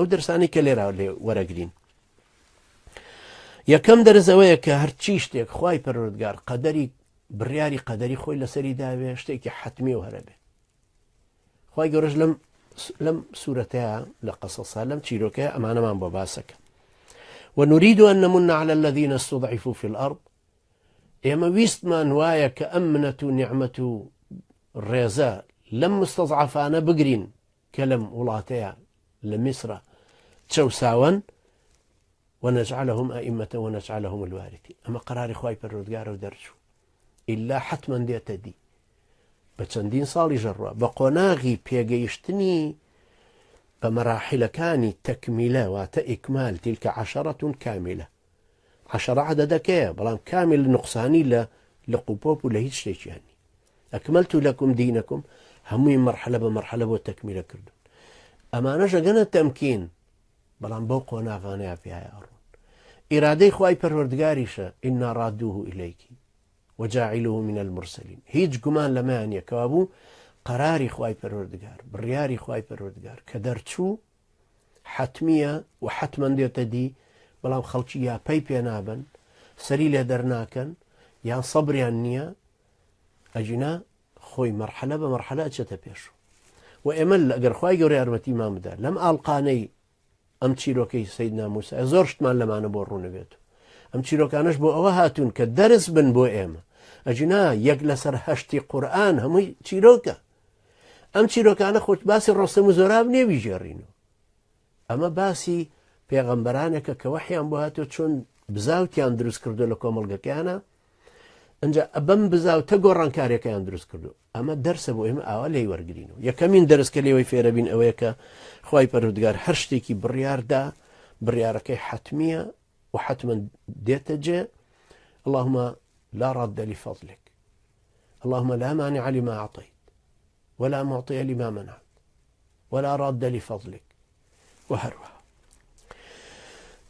ئەو دەرسانی کە لێرا لێ وەرەگرین یەکەم دەرس ئەوەیە کە هەرچی شتێک خوای پەروەردگار قەدەری بڕیاری قەدەری خۆی لەسەری داوێ شتێکی حەتمی و هەرەبێ خوای گەورەش لەم لەم سوورەتەیە لە قەسەسا لەم چیرۆکەیە ئەمانەمان بۆ باسەکە ونريد أن نمن على الذين استضعفوا في الأرض ئێمە ویستمان وایە کە ئەم منەت و نیعمەت و ڕێزە لەم مستەزعەفانە بگرین کە لەم وڵاتەیە لە میسرە چەوساوەن ونجعلهم ئەئیمەتە ونجعلهم الوارثین ئەمە قەراری خوای پەروەردگارە و دەرچوو ئیلا حتما دێتە دی بە چەندین ساڵی ژەڕوە بە قۆناغی پێگەیشتنی بە مەراحلەکانی تەکمیلە واتە ئیکمال تیلکە عەشەرەتون کامیلە عەشەرە عەدەدەکەیە بەڵام کامیل نوقسانی لە لق و پۆپ و لە هیچ شتێکیان نی ئەکمەلت لەکم دینەکم هەمووی مەرحەلە بە مەرحەلە بۆ تەکمیلە کردوون ئەمانەش ئەگەنە تەمکین بەڵام بەو قۆناغانەیە پیایە ئەڕۆن ئیرادەی خوای پەروەردگاریشە ئینا ڕادوه ئیلەیکی وجاعله من المرسلین هیچ گومان لەمەیان نییە کەوابوو قەراری خوای پەروەردگار بڕیاری خوای پەروەردگار کە دەرچوو حەتمییە و حەتمەن دێتە دی، بەڵام خەڵکی یا پەی پێ نابەن، سەری لێ دەرناکەن، یان سەبریان نییە، ئەگینا خۆی مەرحەلە بە مەرحەلە ئەچێتە پێش. و ئێمە ئەگەر خوای گەورە یارمەتیمان بدا لەم ئاڵقانەی ئەم چیرۆکەی سەیدنا موسا زۆر شتمان لەمانە بۆ ڕوونەبێت. ئەم چیرۆکانەش بۆ ئەوە هاتوون کە دەرس بن بۆ ئێمە. ئەگینا یەک لەسەر هەشتی قورئان هەمووی چیرۆکە. ئەم چیرۆکانە خۆ باسی ڕۆستەم و زۆراب نییە بیگێڕینەوە ئەمە باسی پێغەمبەرانێکە کە وەحیان بۆ هاتووە چۆن بزاوتیان دروست کردو لە کۆمەڵگەکەیانە ئەجا بەم بزاوتە گۆڕانکاریەکەیان دروست کردو ئەمە دەرسە بۆ ئێمە ئاوا لێی وەرگین و یەکەمین دەرس کە لێوەی فێرەبین ئەوەیە کە خوای پەروەردگار هەر شتێکی بڕیاردا بڕیارەکەی حتمیە و حتما دێتە جێ اللهم لا راد لفضلك اللهم لا مانع لما اعطيت ولا معطي لما منعت ولا راد لفضلك و هەروەها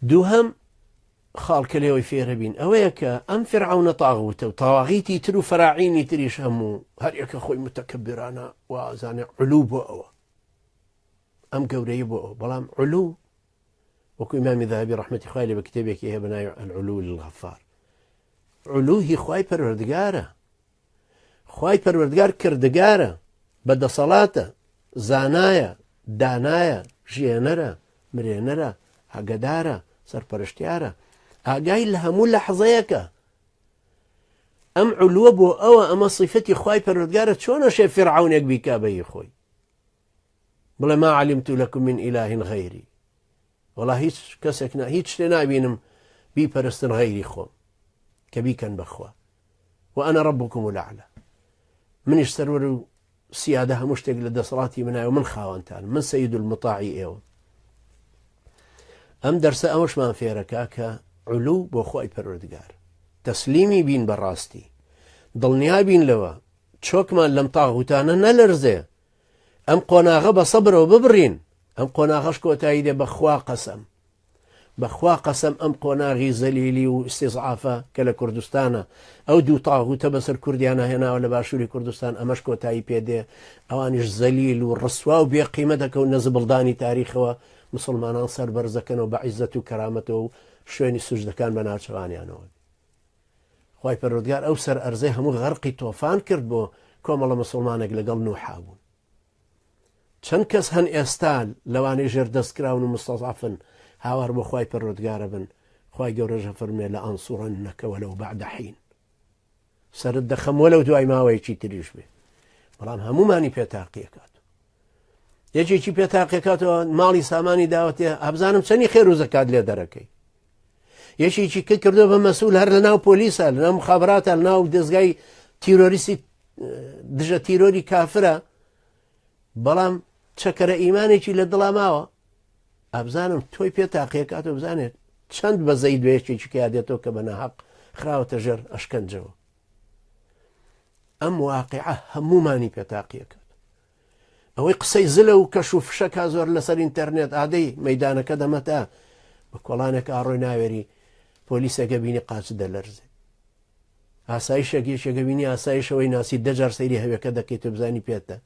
دووهەم خاڵ کە لێوەی فێرەبین ئەوەیە کە ئەم فرعونە تاغوتە و تاواغیتی تر و فەراعینی تریش هەموو هەریەکە خۆی متەکەبرانە وازانێ علو بۆ ئەوە ئەم گەورەی بۆ ئەو بەڵام علو وەکو ئیمامی ذهبی ڕەحمەتی خوای لێ بە کتێبێکی هەیە بە ناوی العلو للغفار علو هی خوای پەروەردگارە خوای پەروەردگار کردگارە بە دەسەڵاتە زانایە دانایە ژێنەرە مرێنەرە ئاگدارە سەرپەرشتیارە ئاگای لە هەموو لەحظەیەکە ئەم علوە بۆ ئەوە ئەمە صفەتی خوای پەروەردگارە چۆنە شێ فرعونێک بیکا بەی خۆی بڵێ ما علمت لكم من إله غيري وەڵا هیچ کەسێک نا هیچ شتێ نابینم بیپەرستن غەیری خۆم کە بیکەن بەخوا وأنا ربكم الأعلى منیش سەروەر و سیادە هەموو شتێک لە دەسەڵاتی منایە و من خاوەنتان من سەید المطاعی ئێوە ئەم دەرسە ئەوەشمان فێرەکە کە علو بۆ خۆی پەروەردگار تەسلیمی بین بەڕاستی دڵنیا بین لەوە چۆکمان لەم تاغوتانە نەلەرزێ ئەم قۆناغە بە سەبرەوە ببڕین ئەم قۆناغەش کۆتایی دێ بەخوا قەسەم بەخوا قەسەم ئەم قۆناغی زەلیلی و ئیستیزعافە کە لە کوردستانە ئەو دوو تاغوتە بەسەر کوردیانە هێناوە لە باشووری کوردستان ئەمەش کۆتایی پێدێ ئەوانیش زەلیل و ڕسوا و بێ قیمە دەکەون نە زبڵدانی تاریخەوە مسلمانان سەر بەرزەکەنەوە بە عیزەت و کەرامەتەوە و شوێنی سوجدەکان بە ناوچەوانیانەوە خوای پەروەردگار ئەو سەر ئەرزەی هەموو غەرقی تۆفان کرد بۆ کۆمەڵە مسوڵمانێک لەگەڵ نوحا بوون چەند کەس هەن ئێستا لەوانەی ژێر دەست کراون و مستەزعفن هاوار بۆ خوای پەروەردگارە بن خوای گەورەش ئەفەرموێ لە ئەنصورنەکە وەلەو بعد حین سەرت دەخەم وەلەو دوای ماوەیەکی تریش بێ بەڵام هەمومانی پێ تاقیەکات یەکێکی پێ تاقیەکاتەوە ماڵی سامانی داوەتێ ئەبزانم چەنی خێر و زەکات لێ دەرەکەی یەکێکی کە کردو بە مەسول هەر لە ناو پۆلیسە لە ناو مخابراتە لە ناو دەستگای تیرۆریستی دژە تیرۆری کافرە بەڵام چەکەرە ئیمانێکی لە دڵا ماوە ئەبزانم تۆی پێ تاقیەکاتەوە بزانێت چەند بەزەی دوێکێکی کە دێتەوە کە بە ناحەق خراوەتە ژێر ئەشکەنجەوە ئەم واقعە هەمومانی پێ تاقیەکات ئەوەی قسەی زلە و کەش و فشەکا زۆر لەسەر ئینتەرنێت ئادەی مەدانەکە دەمەتە بە کۆڵانێک ئاڕۆی ناوێری پۆلیسەکە بینی قاچ دەلەرزێ ئاسایشێک یەکێکە بینی ئاسایشەوەی ناسی دەجار سەیری هەوێکە دەکەیت و بزانی پێتە.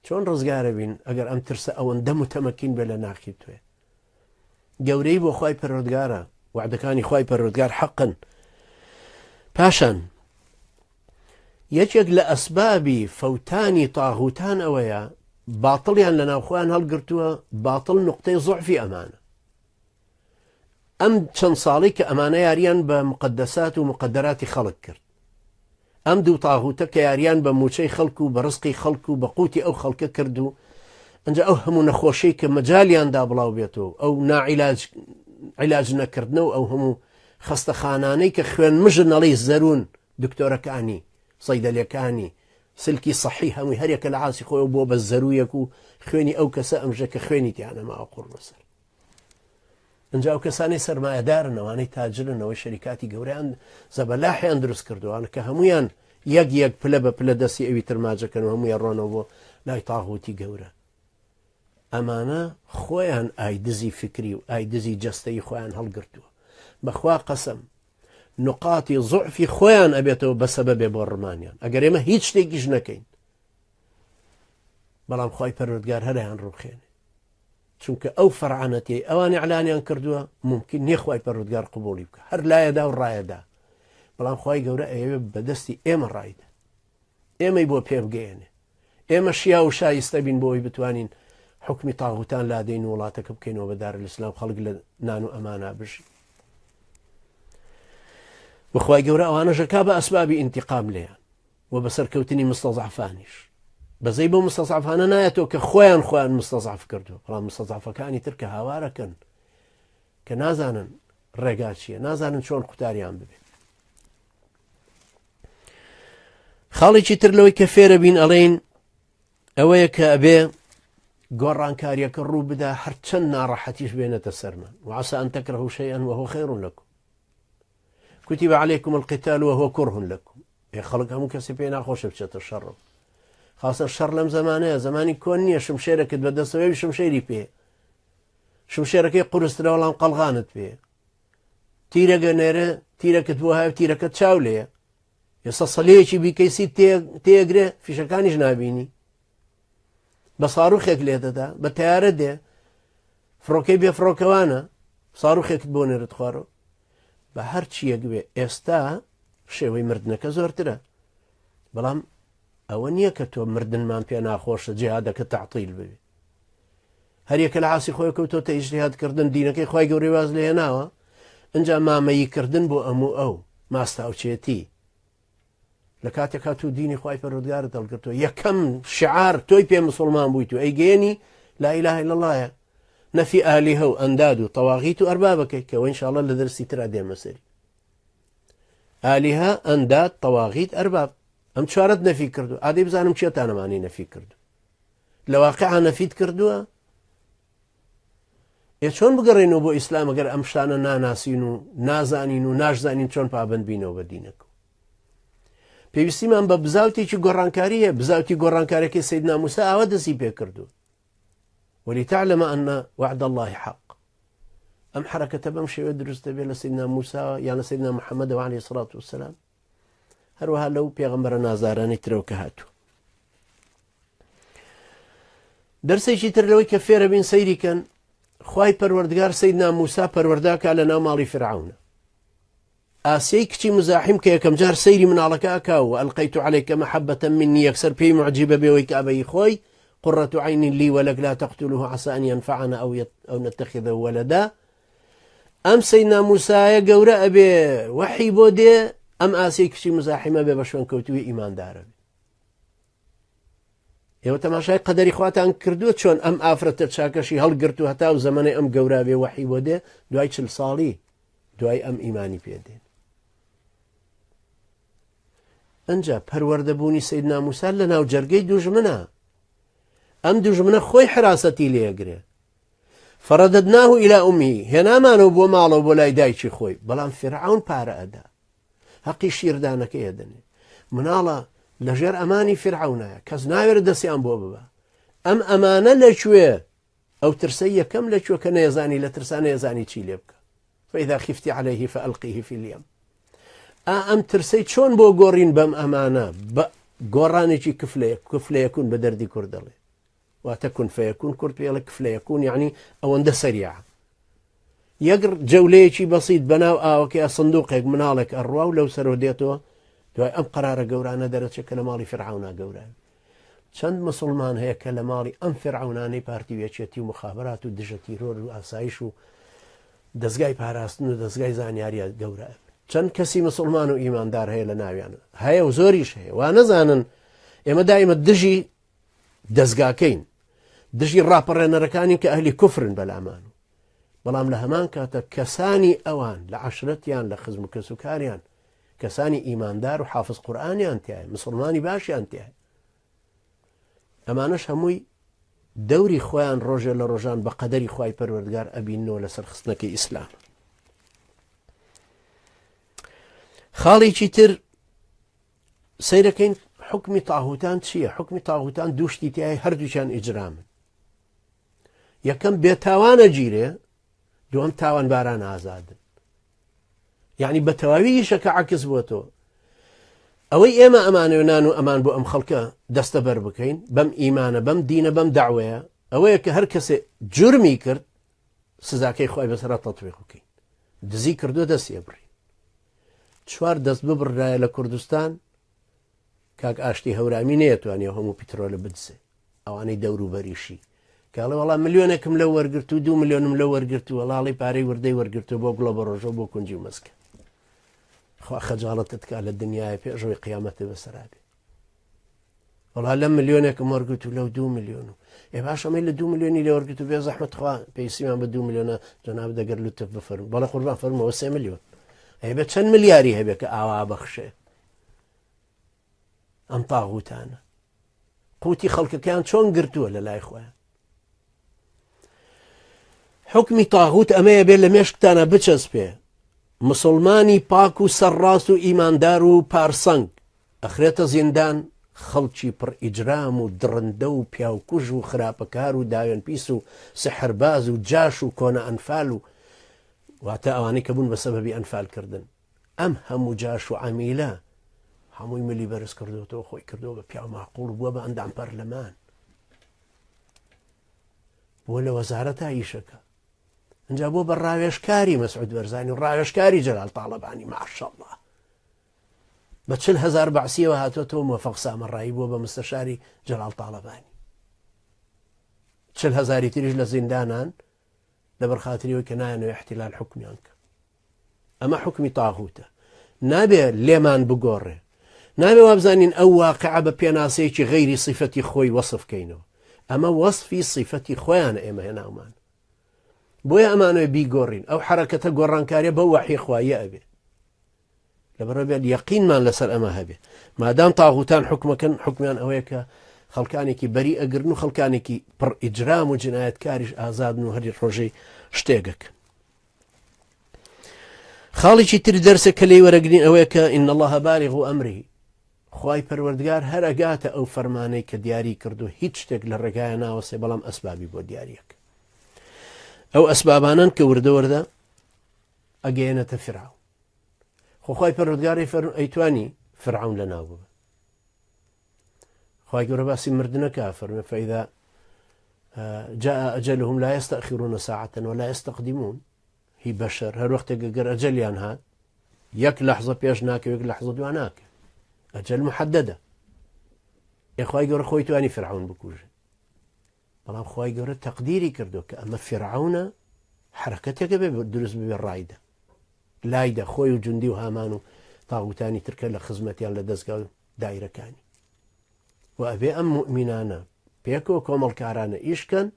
چۆن ڕزگارە بین ئەگەر ئەم ترسە ئەوەندە متەمەکین بێ لە ناخی توێ؟ گەورەی بۆ خوای پەروەردگارە، وەعدەکانی خوای پەروەردگار حەقن. پاشان یەکێک لە ئەسبابی فەوتانی تاغوتان ئەوەیە باتڵیان لە ناوخۆیان هەڵگرتووە، باتڵ نقطەی زۆعفی ئەمانە. ئەم چەند ساڵی کە ئەمانە یاریان بە مقدسات و مقدراتی خەڵک کرد، ئەم دوو تاغوتە کە یاریان بە موچەی خەڵک و بە ڕزقی خەڵک و بە قوتی ئەو خەڵکە کرد و ئەنجا ئەو هەموو نەخۆشیەی کە مەجالیان دا بڵاو بێتەوە ئەو ناعیلاج عیلاج نەکردنە و ئەو هەموو خەستەخانانەی کە خوێن مژن ئەڵێی زەروون دکتۆرەکانی سەیدەلەکانی سلکی سەحی هەمووی هەرێکە لە عاسی خۆی بۆ بە زەرویەک و خوێنی ئەو کەسە ئەمژە کە خوێنی تیانە ماوە قوڕ بەسەر ئینجا ئەو کەسانەی سەرمایەدارن، ئەوانەی تاجرن، ئەوەی شەریکاتی گەورەیان زەبەلاحیان دروست کردووە، کە هەمویان یەک یەک پلە بە پلە دەستی ئەوی تر ماجەکەن و هەموویان ڕۆنەوە بۆ لای تاغوتی گەورە. ئەمانە خۆیان ئایدزی فکری و ئایدزی جەستەیی خۆیان هەڵگرتووە. بەخوا قەسەم نقاتی زوعفی خۆیان ئەبێتەوە بە سەبەبێ بۆ ڕمانیان ئەگەر ئێمە هیچ شتێکیش نەکەین بەڵام خوای پەروەردگار هەرایان ڕوخێنێ چونکە ئەو فەرعەنەتیەی ئەوان ئیعلانیان کردووە مومکین نیە خوای پەروەردگار قبوڵی بکا هەر لایەدا و ڕایەدا بەڵام خوای گەورە ئەیەوێ بەدەستی ئێمە ڕایدە ئێمەی بۆ پێ بگەیەنێ ئێمە شیا و شایستە بین بۆ ئەوی بتوانین حکمی تاغوتان لادەین و وڵاتەکە بکەینەوە بە دارالئیسلام خەڵک لە نان و ئەمانا بژی وخوای گەورە ئەوانەشەکا بە ئەسبابی ئینتقام لێیان و بە سەرکەوتنی مستەزعەفانیش بەزەی بەو مستەزعەفانە نایەتەوە کە خۆیان خۆیان مستەزعەف کردو بەڵام مستەزعەفەکانی تر کە هاوارەکەن کە نازانن ڕێگا چییە نازانن چۆن قوتاریان ببێت خاڵێکی تر لەوەی کە فێرە بین ئەڵێین ئەوەیە کە ئەبێ گۆڕانکاریەکە ڕوو بدا هەرچەند ناڕەحەتیش بێنێتە سەرمان وعسى أن تكرهوا شيئا وهو خير لكم كتب عليكم القتال وهو كره لكم ئێ خەڵک هەموو کەسی پێ ناخۆشە بچێتە شەڕەوە خاصە شەڕ لەم زمانەیە زمانی کۆن نییە شمشێرەکەت بە دەستەوەی شمشێری پێ شمشێرەکەی قورسترە وەڵام قەڵغانت پێ تیرەگە نێرە تیرەکەت بۆ هاو تیرەکە چاو لێیە ئێستا سەلەیەکی بیکەیسی تێگرێ فیشەکانیش نابینی بە ساروخێک لێ دەدا بە تیارە دێ فڕۆکەی بێ فڕۆکەوانە ساروخێکت بۆ نێرت خوارەوە بە هەر چیەک بێ ئێستا شێوەی مردنەکە زۆرترە بەڵام ئەوە نییە کە تۆ مردنمان پێ ناخۆشە جیهادەکە تعطیل ببێ هەریەکە لە عاسی خۆی کەوتۆتە ئیجتیهادکردن دینەکەی خوای گەورەی واز لێناوە ئینجا مامەیی کردن بۆ ئەم و ئەو ماستاوچێتی لە کاتێکا تو دینی خوای پەروەردگارت هەڵگرتووە یەکەم شعار تۆی پێ مسلمان بوویت و ئەیگەیەنی لا اله الا الله نەفی ئالیهە و ئەنداد و تەواغیت و ئەربابەکەی کە وە ئینشاءاللە لە دەرسی ترا دێمە سەری ئالیهە ئەنداد تەواغیت ئەرباب ئەم چوارەت نەفی کردو ئادەی بزانم چێتانەمانی نەفی کردو لە واقعا نەفیت کردووە ئێ چۆن بگەڕێینەوە بۆ ئیسلام ئەگەر ئەم شتانە ناناسین و نازانین و ناشزانین چۆن پابند بینەوە بە دینەکە پێویستیمان بە بزاوتێکی گۆڕانکاری هەیە بزاوتی گۆڕانکارەکەی سەیدنا موسا ئاوا دەستی پێکردو ولتعلم أن وعد الله حق ئەم حرەکەتە بەم شێوە دروست دەبێت لە سیدنا موسا یان لە سیدنا محەممەدەوە عەلەیهی سڵات وسلام هەروەها لەو پێغەمبەرە نازارانەی ترەوە کە هاتوو دەرسێکی تر لەوەی کە فێرە بین سەیری کەن خوای پەروەردگار سەیدنا موسا پەروەرداکە لە ناو ماڵی فرعونە ئاسیەی کچی مزاحیم کە یەکەم جار سەیری مناڵەکە ئەکا و ئەلقەیت عەلەیکە مەحەبەتە منی یەکسەر پێی معجیبە بێەوەی کە ئەبەی خۆی قرة عين لي ولك لا تقتلوه عسى أن ينفعنا أو, يت... أو نتخذه ولدا ئەم سەیدنا موسایە گەورە ئەبێ وەحی بۆ دێ ئەم ئاسیەی کچی مزاحیمە بێ بە شوێنکەوتووی ئیماندارە بێ ئێوە تەماشای قەدەری خواتان کردووە چۆن ئەم ئافرەتە چاکەشی هەڵگرت و هەتا و زەمەنەی ئەم گەورە بێ وەحی بۆ دێ دوای چل ساڵی دوای ئەم ئیمانی پێ دێن ئەجا پەروەردەبوونی سەیدنا موسا لە ناو جەرگەی دوژمنە ئەم دوژمنە خۆی حراسەتی لێگرێ فرددناه الی امه هێنامانەوە بۆ ماڵەوە بۆ لای دایکی خۆی بەڵام فیرعەون پارە ئەدا هەقی شیردانەکەی ئەدەنێ مناڵە لەژێر ئەمانی فیرعەونایە کەس ناوێرە دەستیان بۆ ببە ئەم ئەمانە لەکوێ ئەو ترسەی یەکەم لەکوێ کە نەیەزانی لە ترسا نەیەزانی چی لێ بکە فإذا خفت عليه فألقيه في اليم ئا ئەم ترسەی چۆن بۆ گۆڕین بەم ئەمانە بە گۆڕانێکی کفلەیەک کفلەیەکون بە دەردی کورد دەڵێ. واتە کون فەیەکون کورد پێڵە کفلەیەکون یعنی ئەوەندە سەریعە یەک جەولەیەکی بەسیت بەناو ئاوەکەی سندوقێک مناڵێک ئەڕوا و لەو سەرۆ دێتەوە دوای ئەم قەرارە گەورانە دەرەچێت کە لە ماڵی فرعونا گەورە چەند مسلمان هەیە کە لە ماڵی ئەم فرعونانەی پارتی و یەکێتی و مخابرات و دژە تیرۆر و ئاسایش و دەزگای پاراستن و دەزگای زانیاریە گەورە چەند کەسی مسلمان و ئیماندار هەیە لە ناویان هەیە و زۆریش هەیە وا نەزانن ئێمە دایمە دژی دەزگاکەین دژی ڕاپەڕێنەرەکانین کە ئەهلی کوفرن بەلامان و بەڵام لە هەمان کاتە کەسانی ئەوان لە عشرەتیان لە خزم و کەسوکاریان کەسانی ئیماندار و حافظ قورآانیان تایە مسلمانی باشیان تایە ئەمانەش هەمووی دەوری خۆیان ڕۆژێ لە ڕۆژان بە قەدەری خوای پەروەردگار ئەبینەوە لەسەر خستنەکەی ئیسلام. خاڵێکی تر سەیرەکەین حکمی تاهوتان چییە؟ حکمی تاهوتان دووشتی تای هەردووچیان ئیجرامن. یەکەم بێتاوانە گیرێ دووەم تاوانباران ئازادن. یعنی بە تەواوی ئیشەکە عکس بۆتەوە ئەوەی ئێمە ئەمانەوێ نان و ئەمان بۆ ئەم خەڵکە دەستەبەر بکەین بەم ئیمانە بەم دینە بەم داوەیە ئەوەیە کە هەر کەسێ جرمی کرد سزاکەی خۆی بەسەرا تەتبیق بکەین دزی کردو دەست بڕین چوار دەست ببڕایە لە کوردستان کاک ئاشتی هەورامی نەیەتوانی ئەو هەموو پیترۆلە بدزێ ئەوانەی دەوروبەریشی کاڵێ وەڵا ملیۆنێکم لەو وەرگرت و دو ملیۆنم لەو وەرگرت و وەڵاڵی پارەی وردەی وەرگرتو بۆ گوڵە بە ڕۆژە بۆ کونجی و مەسکە خوا خەجاڵەتت کا لە دنیای پێشەوەی قیامەتە بەسەرا بێ وەڵا لەم ملیۆنێکم وەرگرت و لەو دو ملیۆن و ئێ باش ئەمەی لە دو ملیۆنی لێ وەرگرت و بێ زەحمەت خوا پێویستیمان بە دو ملیۆنە جەناب دەگەر لوتف بفەرموو بەڵێ قوربان فەرموو سێ ملیۆن ئەی بە چەند ملیاری هەبێ کە ئاوا بەخشێ ئەم تاغوتانە قوتی خەڵکەکەیان چۆن گرتووە لە لای خۆیان حکمی تاغوت ئەمەیە بێت لە مێشکتانە بچەسپێ مسلمانی پاک و سەرڕاست و ئیماندار و پارسەنگ ئەخرێتە زیندان خەڵکی پڕ ئیجرام و دڕندە و پیاوکوژ و خراپەکار و داوێن پیس و سحرباز و جاش و کۆنە ئەنفال و واتە ئەوانەی کە بوون بە سەبەبی ئەنفالکردن ئەم هەموو جاش و عەمیلە هەمووی ملی بەرز کردوەتەوە خۆی کردووە بە پیاو ماقوڵ بووە بە ئەندام پەرلەمان بۆ لە وەزارەتا ئیشەکە ئەجا بۆ بە ڕاوێژکاری مەسعود بەرزانی و ڕاوێژکاری جەلال تاڵەبانی ماشەڵڵا بە 40 هزار بەعسیەوە هاتووەتەوە مۆفەق سامەڕایی بووە بە مستەشاری جەلال تاڵەبانی 40 هزاری تریش لە زیندانان لەبەر خاتری ئەوەی کە نایانەوێ احتلال حوکمیان کە. ئەمە حوکمی تاغوتە. نابێ لێمان بگۆڕێ. نابێ وابزانین ئەو واقعە بە پێناسەیەکی غەیری سیفەتی خۆی وەسف کەینەوە. ئەمە وەسفی سیفەتی خۆیانە ئێمە هێناومان. بۆیە ئەمانەوێ بیگۆڕین. ئەو حەرەکەتە گۆڕانکاریە بەو وەحی خواییە ئەبێ. لەبەرئەوە بێت یەقینمان لەسەر ئەمە هەبێ مادام تاغوتان حکومەکەن حکمیان ئەوەیە کە خەڵکانێکی بەری ئەگرن و خەڵکانێکی پڕ ئیجرام و جنایەتکاریش ئازادن و هەری ڕۆژەی شتێکەکەن خاڵێکی تر دەرسە کە لێی وەرەگرین ئەوەیە کە إن الله بالغ أمره خوای پەروەردگار هەر ئەگاتە ئەو فەرمانەی کە دیاری کردو هیچ شتێک لە ڕێگایە ناوەسێ بەڵام ئەسبابی بۆ دیاریەک ئەو ئەسبابانن کە وردە وردە ئەگەیەنێتە فرعون خۆ خوای پەروەردگار ئەیتوانی فرعون لەناو ببە خوای گەورە باسی مردنەکە فەرمێ فإذا جاء أجلهم لا يستأخرون ساعة ولا يستقدمون هی بەشەر هەر وەختێک گەر ئەجەلیان هات یەک لەحظە پێش ناکە یەک لەحظە دوا ناکە ئەجەل محددە ئێخوای گەورە خۆی توانی فرعون بکوژێ بەڵام خوای گەورە تەقدیری کردو کە ئەمە فیرعەونە حرەکەتێکە بێ دروست ببێ ڕایدە لایدە خۆی و جوندی و هامان و تاغوتانی ترکە لە خزمەتیان لە دەستگا و دایرەکانی و ئەبێ ئەم مؤمنانە پێکەوە کۆمەڵکارانە ئیشکەن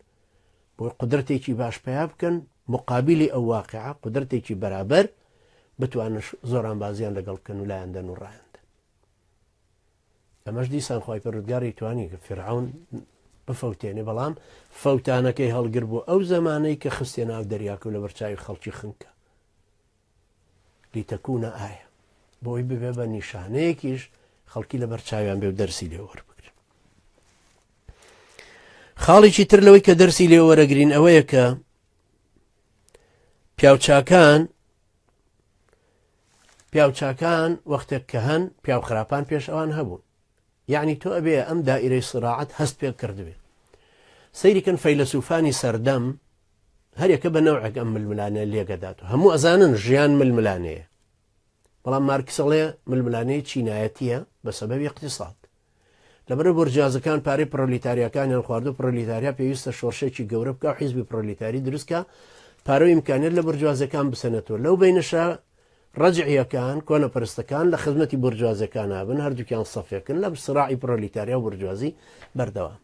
بۆ قدرەتێکی باش پیا بکەن مقابلی ئەو واقعە قدرەتێکی بەرابەر بتوانن زۆرانبازیان لەگەڵ بکەن و لایەن دەن و ڕایان دەن ئەمەش دیسان خوای پەروەردگار توانی کە فیرعەون بفەوتێنێ بەڵام فەوتانەکەی هەڵگر بوو ئەو زەمانەی کە خستێ ناو دەریاکە و لەبەر چاوی خەڵکی خنکە لیتەکوونە ئایا بۆی ببێ بە نیشانەیەکیش خەڵکی لەبەر چاویان بێ و دەرسی لێ وەربگرن خاڵێکی تر لەوەی کە دەرسی لێ وەرەگرین ئەوەیە کە پیاوچاکان پیاوچاکان وەختێک کە هەن پیاوخراپان پێش ئەوان هەبوون یعنی تۆ ئەبێ ئەم دائیرەی سراعەت هەست پێ کردبێ. سەیری کەن فەیلەسوفانی سەردەم هەریەکە بە نەوعێک ئەم ململانێ لێگەدات و هەموو ئەزانن ژیان ململانێیە بەڵام مارکس ئەڵێ ململانێی چینایەتیە بە سەبەبی اقتصاد لەبەرە بۆرجازەکان پارەی پرۆلیتاریاکانیان خواردو پرۆلیتاریا پێویستە شۆڕشێکی گەورە بکە و حیزبی پرۆلیتاری دروستکە پارە و ئیمکانیت لە بۆرجوازەکان بسەنێتەوە لەو بینەشە ڕەجعیەکان کۆنەپەرستەکان لە خزمەتی بۆرجوازەکان نابن هەردووکیان سەفێکن لە سراعی پرۆلیتاریا و بۆرجوازی بەردەوام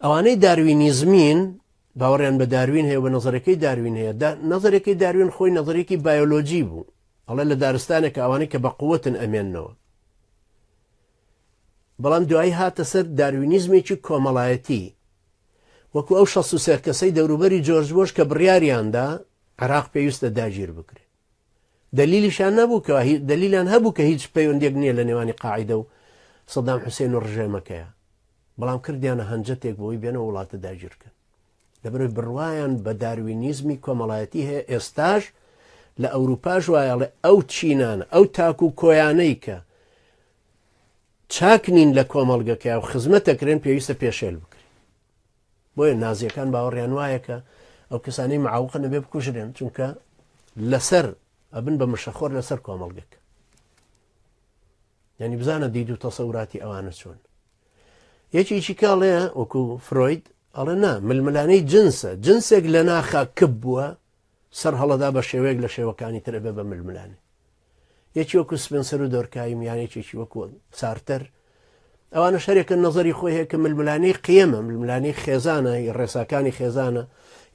ئەوانەی داروینیزمین باوەڕیان بە داروین هەیە بە نظرەکەی داروین هەیە نظرەکەی داروین خۆی نظرێکی بایۆلۆجی بوو ئەڵێ لە دارستانێک ئەوانەی کە بە قوتن ئەمێننەوە بەڵام دوایی هاتە سەر داروینیزمێکی کۆمەڵایەتی وەکو ئەو 63 کەسەی دەوروبەری جۆرج بۆش کە بڕیاریاندا عراق پێویستە داگیر بکرێت دەلیلیشیان نەبوو کە دەلیلیان هەبوو کە هیچ پەیوەندیەک نییە لە نێوانی قاعیدە و سەدام حوسێن و ڕژێمەکەیە بەڵام کردیانە هەنجەتێک بۆی بێنەوە وڵاتە داگیرکەن لەبەرەوەی بڕوایان بە داروینیزمی کۆمەڵایەتی هەیە ئێستاش لە ئەوروپاش وایەڵێ ئەو چینانە ئەو تاک و کۆیانەی کە چاک نین لە کۆمەڵگەکە و خزمەتەکرێن پێویستە پێشێل بکرێن بۆیە نازیەکان باوەڕیان وایە کە ئەو کەسانەی معوقن ئەبێ بکوژرێن چونکە لەسەر ئەبن بە مشەخۆر لەسەر کۆمەڵگەکە یعنی بزانە دید و تەسەوراتی ئەوانە چۆن یەکێکی کاڵێ وەکو فرۆید ئەڵێ نا ململانەی جنسە جنسێک لە ناخا کپ بووە سەر هەڵەدا بە شێوەیەک لە شێوەکانی تر ئەبێ بە ململانێ یەکی وەکو سپنسەر و دۆرکایم یان یەکێکی وەکو سارتەر ئەوانە شەرێکە نظری خۆی هەیە کە ململانەی قیەمە ململانەی خێزانە ڕێساکانی خێزانە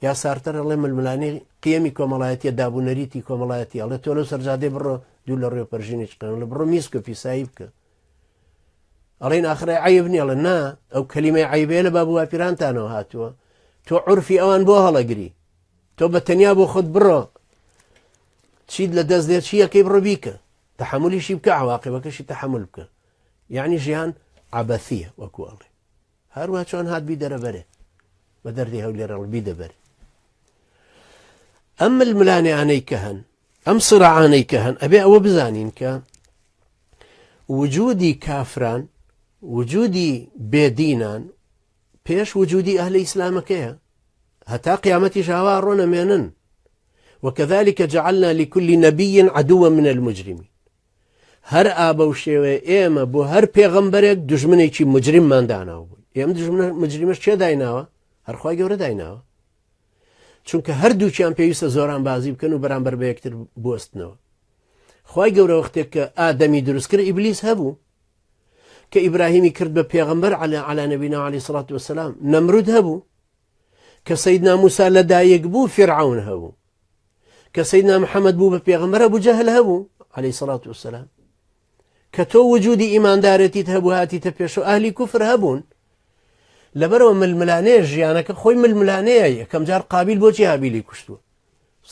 یا سارتەر ئەڵێ ململانەی قیەمی کۆمەڵایەتیە دابوونەریتی کۆمەڵایەتی ئەڵێ تۆ لەو سەرجادەی بڕۆ دوو لە ڕێ پەرژینێکی قەڵ لە بڕۆ میسکە پیسایی بکە ئەڵێن ئاخرای عیب نیە ئەڵێ نا ئەو کەلیمەی عیبەیە لە باب و باپیرانتانەوە هاتووە تۆ عورفی ئەوان بۆ هەڵەگری تۆ بە تەنیا بۆ خۆت بڕۆ چیت لە دەست دێت چیەکەی بڕۆ بیکە تەحملیشی بکە عواقبەکەشی تەحمل بکە یعنی ژیان عبەثیە وەکو ئەڵێ هەروە چۆن هات بیدەرە بەرێ بە دەردی هەولێرەڵ بیدەبەرێ ئەم ململانێانەی کە هەن ئەم سڕعانەی کە هەن ئەبێ ئەوە بزانین کە وجودی کافران وجودی بێدینان پێش وجودی ئەهلی ئیسلامەکەیە هەتا قیامەتیش ئاوا ڕۆنەمێنن وكذلك جعلنا لكل نبي عدوا من المجرمين هەر ئابە و شێوەیە ئێمە بۆ هەر پێغەمبەرێک دژمنێکی مجریممان داناوە بوو ئێم دژمنە مجریمەش چێ دایناوە هەرخوای گەورە دایناوە چونکە هەردووکیان پێویستە زۆران بازی بکەن و بەرامبەر بە یەکتر بوەستنەوە خوای گەورە وەختێک کە ئادەمی دروست کرد ئیبلیس هەبوو کە ئیبراهیمی کرد بە پێغەمبەر علی علی نبینا علیه الصلاة والسلام نەمرود هەبوو کە سەیدنا موسا لە دایک بوو فرعون هەبوو کە سەیدنا محەممەد بوو بە پێغەمبەر ئەبوو جەهل هەبوو علیه الصلاة والسلام کە تۆ وجودی ئیماندارێتیت هەبوو هاتیتە پێش و ئەهلی کوفر هەبوون لەبەرەوە ململانێ ژیانەکە خۆی ململانەیە یەکەم جار قابیل بۆچی هابیلی کوشتووە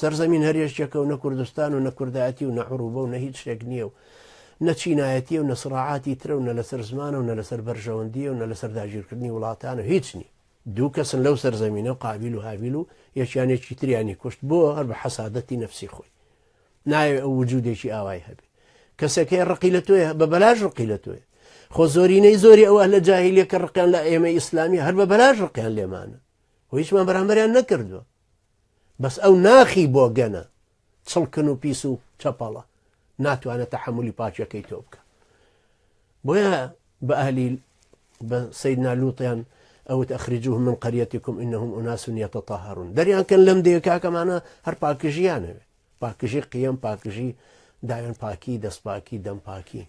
سەرزەمین هەر یەکێکە و نە کوردستان و نە کوردایەتی و نە عروبە و نە هیچ شتێک نییە و نە چینایەتی و نە سڕاعاتی ترە و نە لەسەر زمانە و نە لەسەر بەرژەوەندیە و نە لەسەر داگیرکردنی وڵاتان و هیچ نییە دوو کەسن لەو سەرزەمینە و قابیل و هابیل و یەکیان یەکی تریانی کوشت بۆ هەر بە حەسادەتی نەفسی خۆی نایەوێ ئەو وجودێکی ئاوای هەبێ کەسێک هەیە ڕقی لە تۆیە بە بەلاش ڕقی لە تۆیە خۆ زۆرینەی زۆری ئەو ئەهلە جاهیلیە کە ڕقیان لە ئێمە ئیسلامی هەر بە بەلاش ڕقیان لێمانە و هیچمان بەرامبەریان نەکردووە بەس ئەو ناخی بۆگەنە چڵکن و پیس و چەپەڵە ناتوانێت تەحەمولی پاکیەکەی تۆ بکە بۆیە بە ئەهلی بە سەیدنا لوطیان ئەوت ئەخرجوهم من قريتكم انهم اناس يتطهرون دەریان کەن لەم دێ کاکەمانە هەر پاکژیانەوێ پاکژی قیەم پاکژی داوێن پاکی دەست پاکی دەم پاکی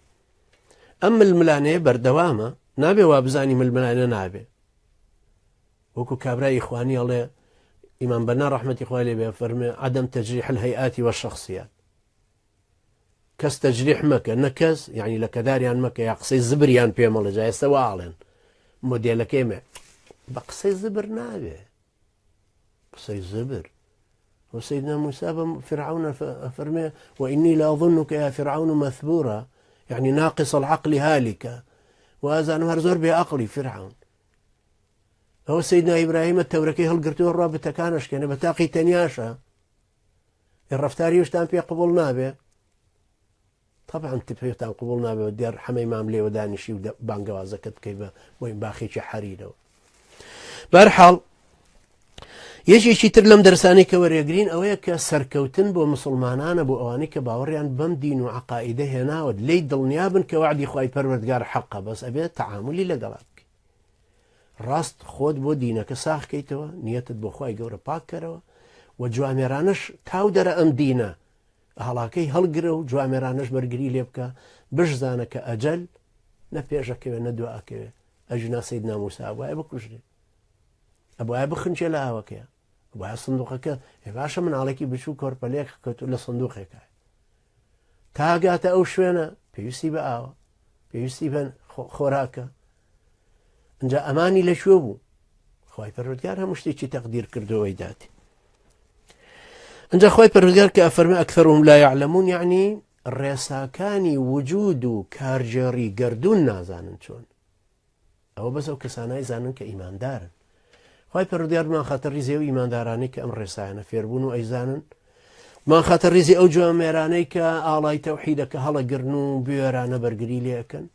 ئەم ململانەیە بەردەوامە نابێ وابزانی ململانە نابێ وەکو کابرای ئیخوانی ئەڵێ ئیمام بەنا ڕەحمەتی خوای لێ بێ فەرمێ عدم تجریح الهیئات والشخصیات کەس تەجریح مەکە نە کەس یعنی لە کەداریان مەکە یا قسەی زبریان پێ مەڵێ جا ئێستا وا ئاڵێن مۆدێلەکەی مێ بە قسەی زبر ناوێ قسەی زبر وسيدنا موسى فرعون فرمي وإني لأظنك يا فرعون مثبورا يعني ناقص العقل هالكا وأزان هەر زۆر بێ ئەقڵی فرعون ئەوە سەیدنا ئیبراهیمە تەورەکەی هەڵگرتووە ڕوا بتەکان ئەشکێنێ بە تاقی تەنیاشە ڕەفتاری شتان پێ قبول نابێ طبعا پێتان قبول نابێ و دێر حەمەی مام لێوە دانیشی و بانگەوازەکەت بکەی بە بۆی باخێکی حەریرەوە. بەرحاڵ یەکێکی تر لەم دەرسانەی کە وەرێگرین ئەوەیە کە سەرکەوتن بۆ مسلمانانە بۆ ئەوانەی کە باوەڕیان بەم دین و عقائیدە هێناوە لێی دڵنیابن کە وعدی خوای پەروەردگار حەقە بەس ئەبێت تەعاملی لەگەڵا بکەی ڕاست خۆت بۆ دینەکە ساغ کەیتەوە نیەتت بۆ خوای گەورە پاک کەرەوە و جوامێرانەش تاو دەرە ئەم دینە هەڵاکەی هەڵگرە و جوامێرانەش بەرگری لێ بکە بشزانە کە ئەجەل نە پێشەکەوێ نە دواکەوێ ئەژنا سەیدنا موسا وایە بکوژرێ ئەبوایە بخنچێ لە ئاوەکەیە ئەبوایە سندوقەکە ئێ باشە مناڵێکی بچوو کۆرپەلێک کەوتو لە سندوقێکە تاگاتە ئەو شوێنە پێویستی بە ئاوە پێویستی بە خۆراکە اینجا ئەمانی لەکوێ بوو خی پەروەردگار هەموو شتێکی تەقدیر کردەوەی داتی اینجا خی پەروەردگار کە ئەفەرمە ئەکثەرهم لا يعلمون یعنی ڕێساکانی وجود و کارگێڕی گردون نازانن چۆن ئەوە بەس ئەو کەسانە ئەیزانن کە ئیماندارن. خوای پەروەردگار بمانخاتە ڕیزی ئەو ئیماندارانەی کە ئەم ڕێسایانە فێربوون و ئەیزانن. بمانخاتە ڕیزی ئەو جوامێرانەی کە ئاڵای تەوحیدەکە هەڵەگرن و بوێرانە بەرگری لێ ئەکەن.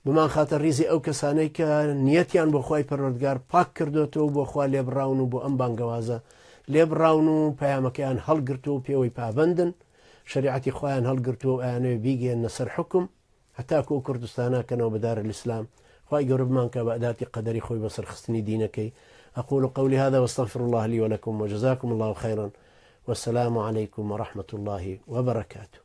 بمانخاتە ڕیزی ئەو کەسانەی کە نیەتیان بۆ خوای پەروەردگار پاک کردۆتەوە و بۆ خوا لێبڕاون و بۆ ئەم بانگەوازە لێبڕاون و پەیامەکەیان هەڵگرتووە و پێوەی پابەندن. شەریعەتی خوایان هەڵگرتووە و ئەیانەوێ بیگەیەننە سەر حوکم. هەتاکو ئەو کوردستانە کەنەوە بە دار الاسلام خوای گەورە بمانکا بە ئەداتی قەدەری خۆی بۆ سەرخستنی دینەکەی اقول قولي هذا واستغفر الله لي ولكم وجزاكم الله خيرا والسلام عليكم ورحمة الله وبركاته.